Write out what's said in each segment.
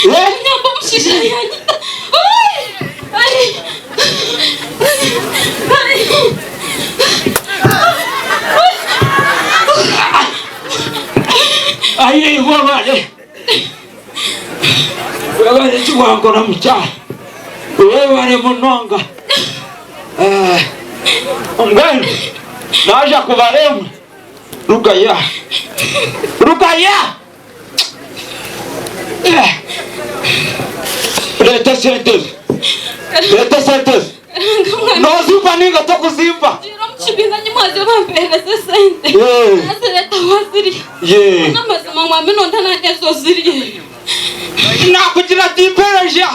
Nyamba omushaija yanyita. Ai! Ai! Ai! Ai webale. Webale eki wankora mukyara. Webale munonga. Eh, Mbwenu naija kubara emwe. Rugaya. Rugaya! Eh. Reeta esente ezo. Reeta esente ezo. Noozimpa nainga tokuzimpa? Ngiire omu kibiina nyimwaze bampeereza esente. Eh. Nazireeta wazirya. Yee. N'amazima mwami nonda nanye ezo ozirye. Nakugira ati mpereja.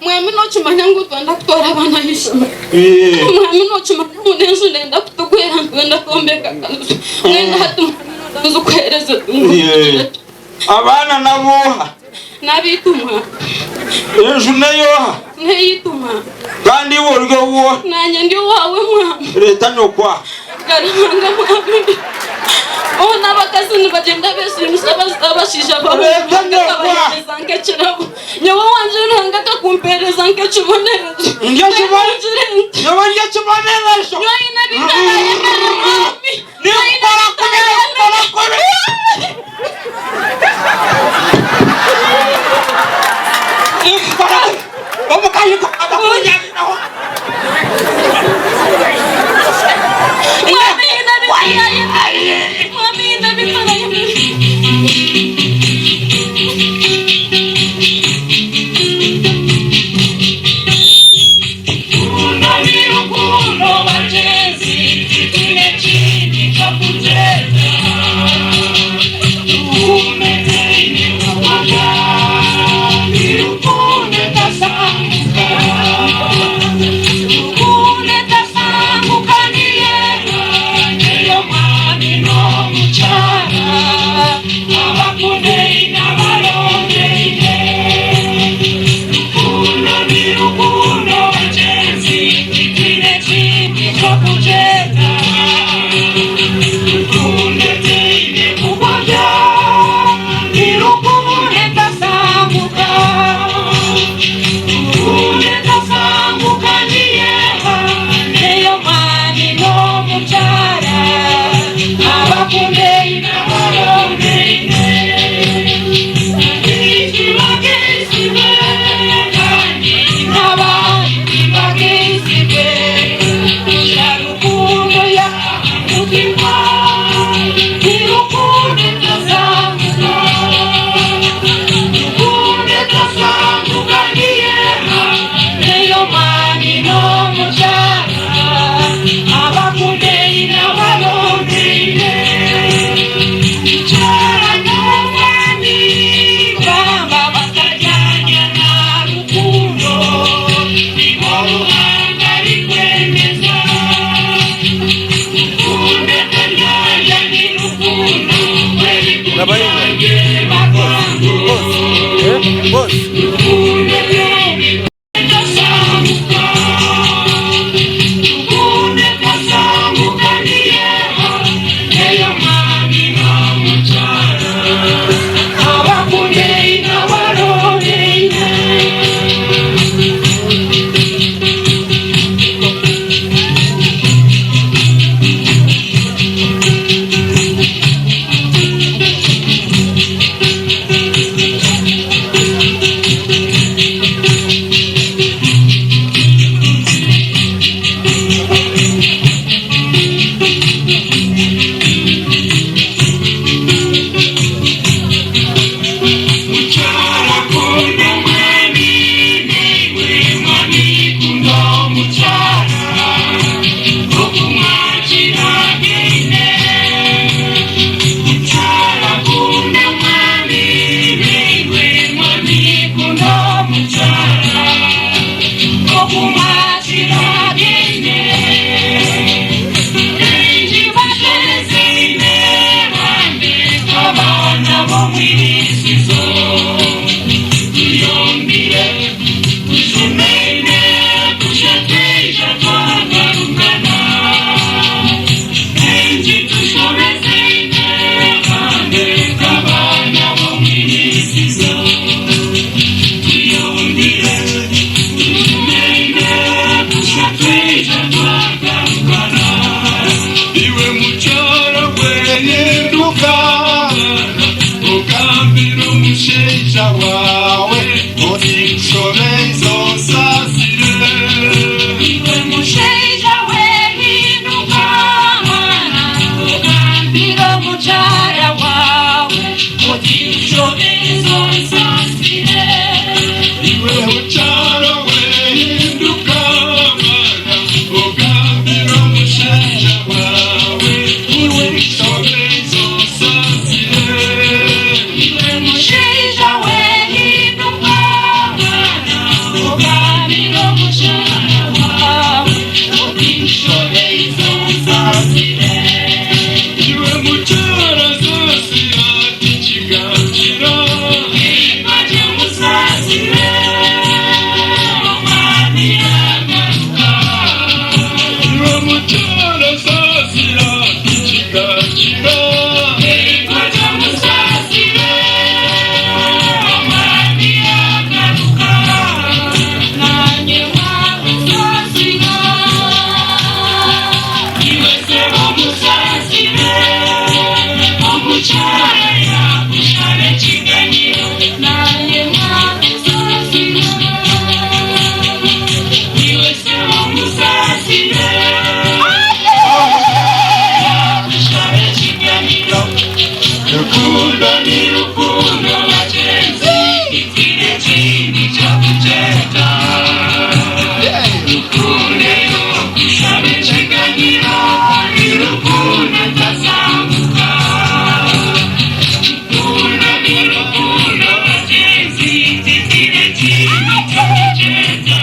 Mwami nokimanya ngu nitwenda kutwara abaana aha ishomero. Yee. Mwami nokimanya ngu n'enju nenda kutugwera nitwenda kwombeka akaju. Mbwenu hati mwami nonda nzikuhereze Yee. Abaana n'abooha? N'abaitu mwami. Enju n'eyooha? N'eyaitu mwami. Kandi iwe ori owooha? Naanye ndi owaawe mwami. Reeta nyokwa. Garuhanga mwami. Oh, n'abakazi nibagyenda beesiimisa abashaija baabo Reeta Ruhanga nyokwa. akabaheereza nk'ekirabo. Nyowe owangye Ruhanga akakumpeereza nk'ekibonerezo. Ndi ekibo- Ngire nti, Nyowe ndi ekibonerezo. nyowe aine ebitaraayemere mwami. Nyowe aine Ninkukora kubi, ebitaraayemere. ninkukora kubi. Ninkukora kubi. Omukazi akakunyariraho. Mwami aine ebitaraayemere. Mwami aine ebitaraayemere. Wawe oti nshobeize onsaasire. Iwe mushaija we hinduka mwana, ogambire omukyara wawe oti nshobeize onsaasire. Iwe mukyara we hinduka mwana, ogambire omushaija wawe oti nshobeize onsaasire. Iwe mushaija we hinduka mwana, ogambire omukyara wawe oti nshobeize onsaasire. Iwe mukyara saasira tikigangira. Baje musaasire, omwami yagaruka. Iwe mukyara saasira tikigangira. Baje musaasire, omwami yagaruka. Nanye mwamusaasira, iwe sebo musaasire, omukyara yakushaba ekiganiro. Nanye mwamusaasira, iwe sebo musaasire, yakushaba ekiganiro. Rukundo ni rukundo Bagenzi, ikire kindi kyakukyeta. Rukundo yokushaba ekiganiro, ni rukundo etasambuka. Rukundo ni rukundo bagenzi, ikire kindi kyakukyeta.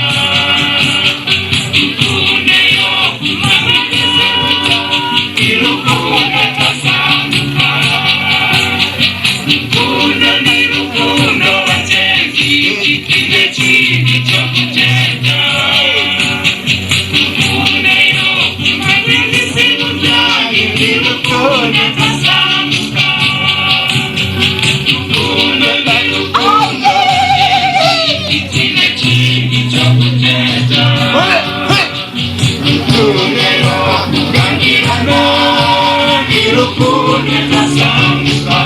Rukundo yokumaganiza, ni rukundo etasambuka. Rukundo ni rukundo bagenzi, ikire kindi kyakukyeta. Rukundo yokumaganiza, ni rukundo etasambuka. Rukundo ni rukundo bagenzi, ikire kindi kyakukyeta. Rukundo yokugambirana, ni rukundo etasambuka.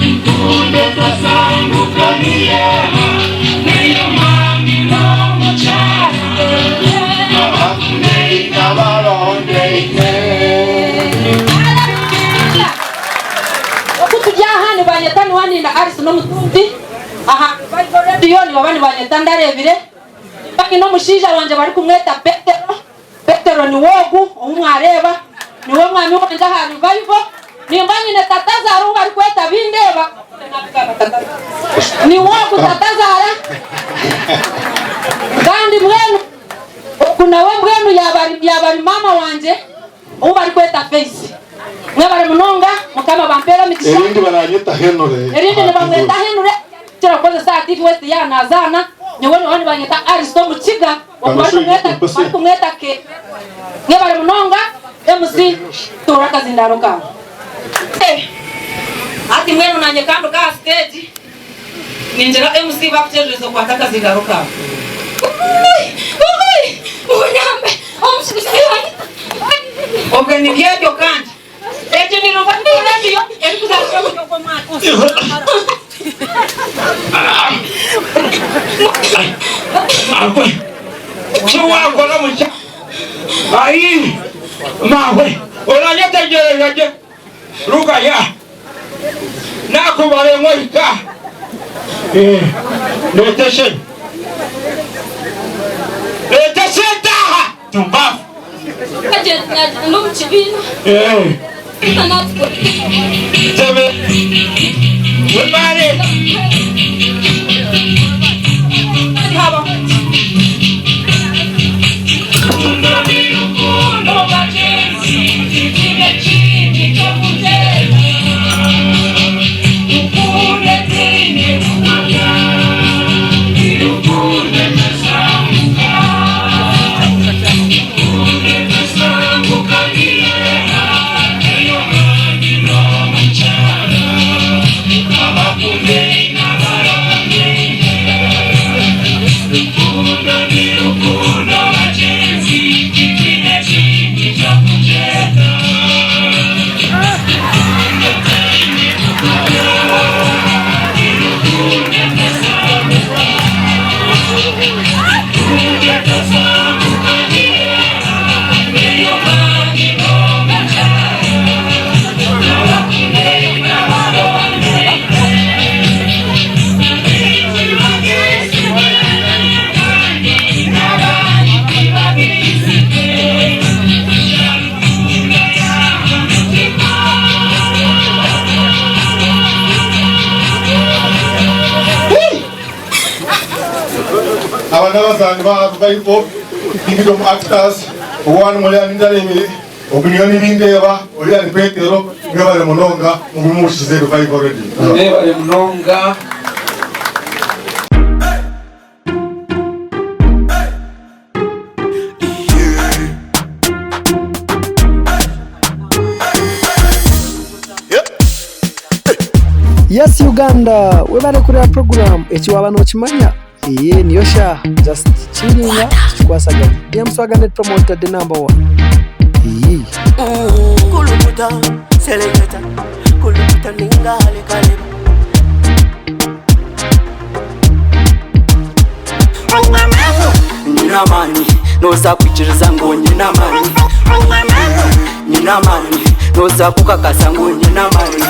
Rukundo etasambuka ni yeha, nayo mwami n'omukyala. Abakunei n'abarondeine. Oku turi aha nibanyeta Niwaniina Alice n'omutunzi aha Revival Radio nibaba nibanyeta Ndareebire. Nimba nyine omushaija wangye barikumweta Petero. Petero niwe ogu ou mwareeba niwe mwami wangye aha Revival. Nimba nyine tatazaara ou barikweta Bindeeba. Niwe ogu tatazaara. Kandi mbwenu ogu nawe mbwenu yaaba ari yaaba ari maama wangye ou barikweta Faith. Mwebare munonga Mukama abampeere emigisha. Erindi baranyeta Henry. Erindi nibamweta Henry arikukira kukozesa aha TV West yaaba nazaana. Nyowe nibaba nibanyeta Alice Omukiga ogu barikumweta barikumweta Ke. Mwebare munonga MC toora akazindaaro kaawe. Hati mbwenu nanye kanduge aha stage ningira MC bakukyerereza okwate akazindaaro kaawe. Obwe nibyo ebyo kandi egyo ni Revival Radio erikuzaarisa omuri ogwo mwanya. Ki waakora musha? Ai, maawe, oranyetegyereza gye Rugaya, naakubara emwe ohika. Reeta eshente. Reeta eshente aha! Tumbafu. Nagenda omu kibiina. Tebe. Webare. Abakunei. n'abazaani ba Revival Kingdom Actors, owaanyu muriya nindareebire, ogu niyo nibindeeba, oriya ni Petero, mwebare munonga mugume muhurikize Revival Radio. Mwebare munonga. Yes Uganda webare kureba program eki waba nokimanya eye niyo shaaha just chillinga tukikwasaganya DM Swagger Net Promoter the number one iyii. Kulukuta, seleketa, kulukuta ninga halikaleba. Nyine amaani, nooza kwikiriza ngu nyine amaani. Nyine amaani, nooza kukakasa ngu nyine amaani.